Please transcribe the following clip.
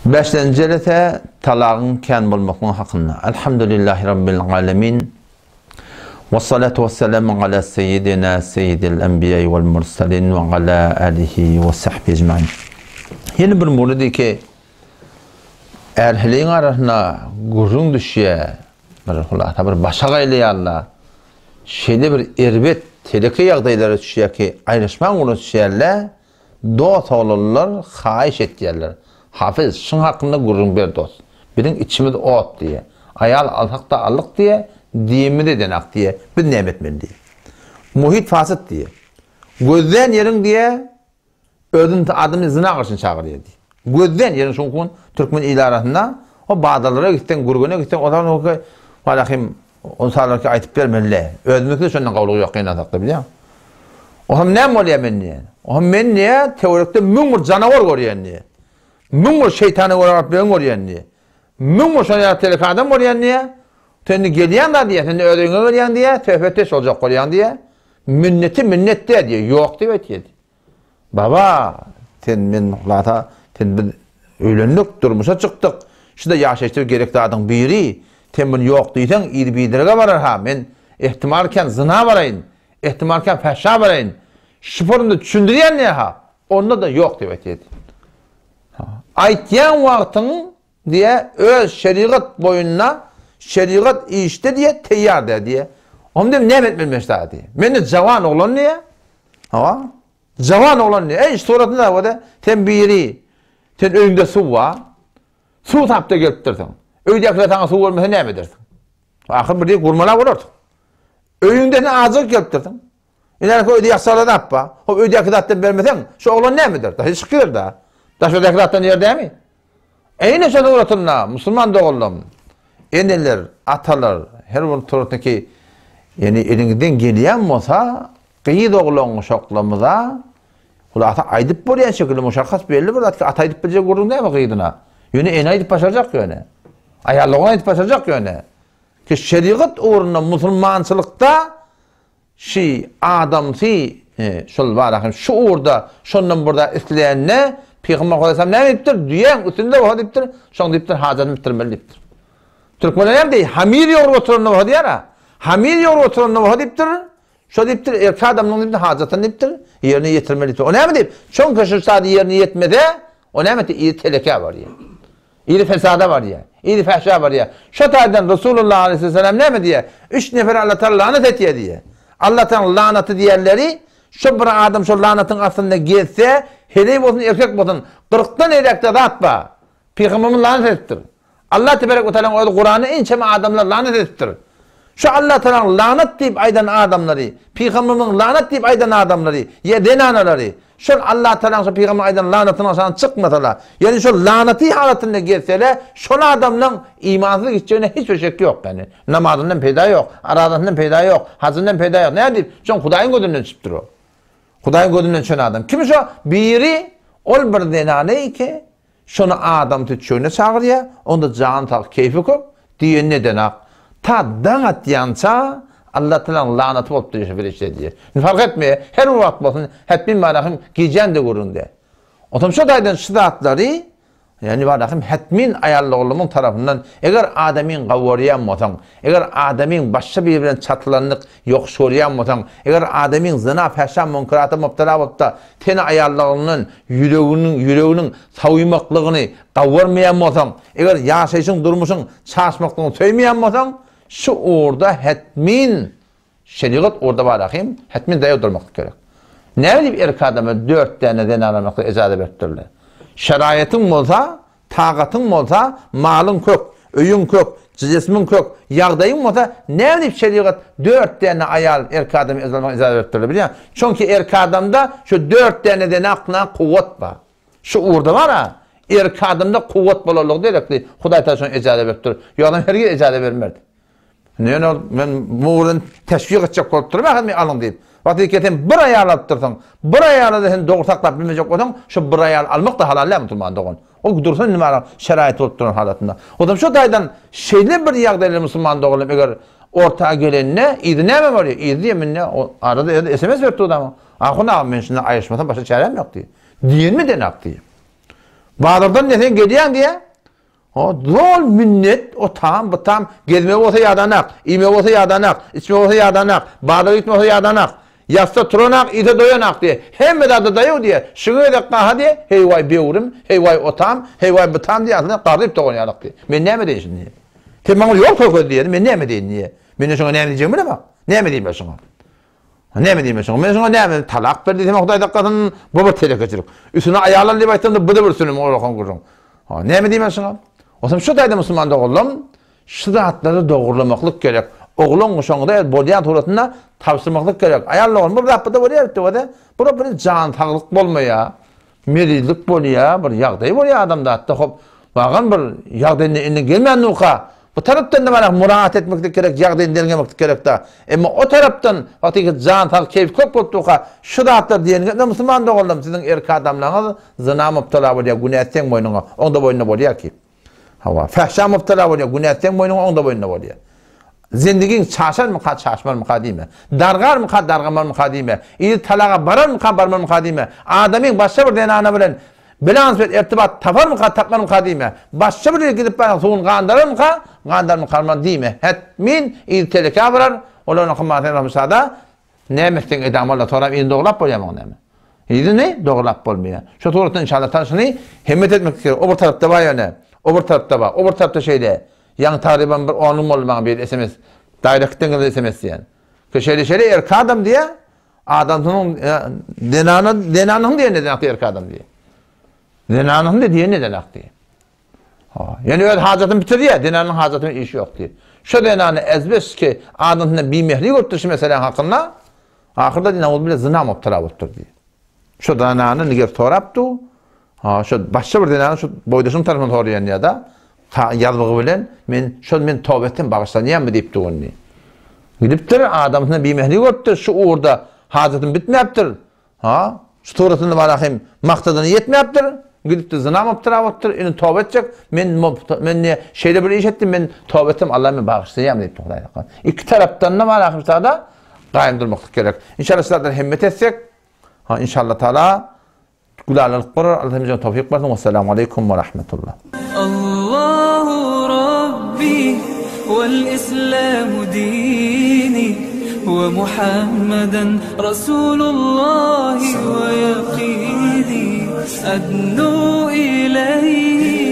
Bäşlenji jelese talagyň kän bolmaklygy hakynda. Elhamdülillahi Rabbil alemin. Wessalatu wesselamu ala seýidina seýidil enbiýai wal mursalin we ala alihi we sahbihi ecmain. Ýene bir muridi ki är-heleýiň arasynda gürrüň düşýär. Bir hulasa bir başagaýly ýaly şeýle bir erbet teleke ýagdaýlara düşýär ki, aýryşmaň ugruna düşýärler. Dos oglanlar haýyş etýärler. Hafyz, şuň hakynda gürrüň ber dos. Biziň içimiz ot diýýär. Aýal alsak-da aldyk diýýär, diýenimizi edenak diýýär. Biz näme etmeli diýýär. Muhit fasyt diýýär. Gözlän ýeriň diýýär, özüni adamyny zyna garşyny çagyrýar diýýär. Gözlän ýeriň şuň kun türkmen ili arasynda o bazarlara gitseň, Gürgene gitseň, o zaman Walahym Ynsanlarka aýtyp bermeli. Özümiňki-de şondan gowulygy ýok gynansakda bilýäň. Oňam näme bolýar men diýen. Oňam men diýe töwerekde 1001 janawar görýän diýe. 1001 şeýtana görä baryp ben görýän diýe. 1001 şoň ýaly telek adam görýän diýe. Sen indi gelýän da diýe, sen öz öýüňe gelýän diýe, söhbetdeş boljak bolýan diýe. Minneti minnet dä diýe, ýok diýip aýtýar. Baba, sen men lata, sen biz öýlendik, durmuşa çykdyk. Şu-da ýaşaýyşda gerek zadyň biri. Sen muny ýok diýseň, yzy biderege barar ha. Men ehtimal kän zyna baraýyn, ehtimal kän fähşa baraýyn. Şu forumda düşündirýän diýýär ha. Onda-da ýok diýip aýtýar. Aýtýan wagtyň diýýär, öz şerigat boýunda, şerigat işde diýýär, teýýar däl diýýär. Onda näme etmeli men şa diýýär. Men-de jawan oglan diýýär. Hawa. Jawan oglan diýýär. Eý, suratyny da bolsa, sen biri, sen öýüňde suw bar. Suw tapda gelipdirsiň. Öýdäkiler saňa suw bermese näme edersiň? Ahyr bir ýer gurmala bolarsyň. Öýüňde sen ajygyp gelipdirsiň. Ine, öýde ýaksalar zat bar. Hop, öýdäki zatdan bermeseň, şu oglan näme eder? Daşy çykyp gider-de. Daşardaky zatdan ýer dämi? Eýne şo suratynda musulman doganlarym, eneler, atalar, her bir suratyndaky, ýani eliňizden gelýän bolsa, gyz oglan uşaklarymyza hulasa aýdyp bolýan şekilde muşakgas belli bir zat ki, ata aýdyp biljek gürrüň dämi gyzyna. Ýöne ene aýdyp başarjak ýöne. Aýal oglan aýdyp başarjak ýöne. Ki şerigat ugrunda musulmançylykda Şi adamsy şol bar hem şu ugurda şondan bir zat islände Pygamber aleyhisselam näme diýipdir? Düýäň üstünde bolsa diýipdir, şoň diýipdir hajatyny bitirmeli diýipdir. Türkmenler näme diýýär? Hamir ýogrup oturanda bolsa diýýär-ä. Hamir ýogrup oturanda bolsa diýipdir, şo diýipdir, erkek adamyň diýipdir hajatyny diýipdir, ýerine ýetirmeli diýipdir. O näme diýip? Çünki şu zady ýerine ýetmese, o näme etdi? Yzy telekä barýar. Yzy fesada barýar. Yzy fähşä barýar. Şo taýdan Resulullah aleýhissalam näme diýýär? Üç nefere Allah Tagala lanat etýär diýýär. Allah Tagalaň lanaty diýenleri şo bir adam şo lanatyň astynda gezse, heleý bolsun, erkek bolsun, kyrkdan eräkde zat bar. Pygamberimiz lanat edipdir. Allah teberek we taalaň özi Kuranda ençeme adamlar lanat edipdir. Şu Allah Tagalaň lanat diýip aýdan adamlary, Pygamberimiziň lanat diýip aýdan adamlary, ýa zenanalary, şol Allah Tagalaň şo pygamberiň aýdan lanatynyň aşagyndan çykmasala, ýagny şol lanaty halatynda gezsele, şol adamlaň imansyz gitjegine hiç bir şek ýok, ýagny namazyndan peýda ýok, arazasyndan peýda ýok, hajyndan peýda ýok. Nädip? Şoň Hudaýyň gözünden düşüpdir o. Hudaýyň gözünden düşen adam. Kim şo? Biri ol bir zenany ki, Şony adamsy çöne çagyrýar, onda jany sag, keýpi kök, diýenini edenak. Ta daň atýança Allatalaň lanaty bolup durýar şo perişde diýýär. Indi fark etmeýär, her bir wagt bolsun, hetmin barahym gijäni-de gürrüňde. Onsoň şo taýdan şu zatlary, ýagny barahym hetmin aýallogulymyň tarapyndan eger adamyň gawarýan bolsaň, eger adamyň başga biri bilen çatylanlyk ýokuş görýän bolsaň, eger adamyň zyna, fähşa, munkerata mubtala bolup-da, Seni aýallygyndan ýüreginiň ýüreginiň sawymaklygyny gawarmaýan bolsaň, eger ýaşaýşyň durmuşyň çaşmaklygyny söýmeýän bolsaň, şu ugurda hetmin şerigat ugurda bar ahym, hetmin daýaw durmaklyk gerek. Näme diýip erkek adama dört däne zenan almaklyga ejaza beripdirler? Şeraýatyň bolsa, Tagatyň bolsa, malyň kök, öýüň kök, jismiň kök, ýagdaýyň bolsa, näme diýip şerigat dört däne aýal erkek adama ezalmaga ijazat beripdirler bilýäňmi? Çünki erkek adamda şu dört däne zenakna kuwwat bar. Şu ugurda bar-a, erkek adamda kuwwat bolanlygy derekli Hudaý Tagala şoňa ijazat beripdir. Ýogsam hergiz ijazat bermerdi. Ýöne ol men bu ugurdan teşwik etjek bolup durma hany alyň diýip. Wagt ýeke sen bir aýal alyp dursaň, bir aýaly-da sen dogry saklap bilmejek bolsaň, şu bir aýal almak-da halal däl musulman dogan. Ol dursun indi mana şeraýat bolup duran halatynda. Onsoň şu taýdan şeýle bir ýagdaýlar musulman doganlarym eger orta gelende yzy näme bolýar? Yzy diýe mende arada özi SMS berip durdy ama. Ahun agam men şundan aýryşmasam başga çäräm ýok diýip. Diýenmi denak diýip. Bazardan diýe sen gelýäň diýe. O zol minnet, o tam, bu tam, gezme bolsa ýadanak, iýme bolsa ýadanak, içme bolsa ýadanak, bazara gitme bolsa ýadanak. Ýatsa turanak, iýse doýanak diýe. Hemme zada daýaw diýe. Şu gezek gaha diýe, heý waý böwrüm, heý waý o tam, heý waý bu tam diýe, aslynda garryp dogan ýalak diýe. Men näme edeýin şindi diýe. Sen maňa ýol görkez diýe, men näme edeýin diýe. Men şoňa näme diýjegimi bilemok. Näme diýeyim men şoňa? Näme diýeyim men şoňa? Men şoňa näme talak ber diýsem Hudaý saklasyn, bu bir telekeçilik. Üstüne aýal al diýip aýtsam-da bu-da bir sülüm olakan gürrüň. Ha, näme diýeyim men şoňa? Onsoň şu taýda musulman doganlarym, şu zatlary dogurlamaklyk gerek. Oglan şoňda eger bolýan suratynda tabşyrmaklyk gerek. Aýal dogan bir zatda bolýar, diýip, bu bir jan saglyk bolmaýar. Merizlik bolýa, bir ýagdaý bolýa adamzatda hop, bagan bir ýagdaýynda indi gelmän durka, bu tarapdan-da bana muragat etmeklik gerek, ýagdaýyny derňemeklik gerek-da. Emma o tarapdan wagtyky jan sag, keýp kök bolup durka, şu zatlar diýeniňe, ine musulman doganlarym siziň erkek adamlaryňyz zyna mubtala bolýa, günä seň boýnuňa, oňda boýnuna bolýa ki. Hawa, fähşä mubtala bolýar, günä seň boýnuňa, oň-da boýnuna bolýar. Zendigiň çaşarmyka, çaşmarmyka diýme. Dargarmyka, dargamarmyka diýme. Yzy talaga bararmyka, barmarmyka diýme. Adamyň başga bir zenana bilen bilansbet ertibat taparmyka, tapmarmyka diýme. Başga bir ýere gidip baran suwuny gandararmyka, gandarmyka diýme. Hetmin yzy telekä barar, olaryň kymmaty Rahmyşada Näme etseň edam Alla sorap yzyny dograp bolýamy oň näme? Yzyny dograp bolmaýar. Şo suratda inşallah taala şuny hemmet etmek gerek. O bir tarapda bar ýöne. O bir tarapda bar. O bir tarapda şeýle. Ýaňy tagryban bir on gün boldy maňa bir SMS Directden geldi SMS diýen. Ki şeýle şeýle erkek adam diýä. Adamsynyň zenana zenanyň diýen neden akdy erkek adam diýä. Zenanyň diýen neden akdy. Ha, ýöne öz hajatyny bitirýär, zenanyň hajatynyň işi ýok diýip. Şo zenany ezbeski adamsyna bimehri görüpdir şu meseläniň hakynda, ahyrda diýip, nauzubilla zyna mubtala bolupdyr diýip. Şo zenany niger sorapdy, ha, şo başga bir zenany şu boýdaşyň tarapyndan soraýan ýa-da ýazgygy bilen men şol men toba etsem bagyşlanýarmy diýipdi ony. Gidipdir, adamsyna bimehri görüpdir, şu ugurda hajatym bitmäpdir, Ha, şu suratynda bar ahim maksadyna ýetmäpdir, gidipdir zyna mubtala bolupdyr, indi toba etjek, men men ne şeýle bir iş etdim, men toba etsem Allah meni bagyşlaýarmy diýipdir Hudaý saklasyn. Iki tarapdan-da bar ahim sada gaýym durmaklyk gerek. Inşallah şu zatlara hemmet etsek, ha inşallah taala gülalylyk bolar. Allah hemmämize towfyk bersin. Wessalamu aleýkum we rahmetullah. Allahu Rabbi wal Islamu dini we Muhammeden Rasulullahi we ýakini adnu ileýhi.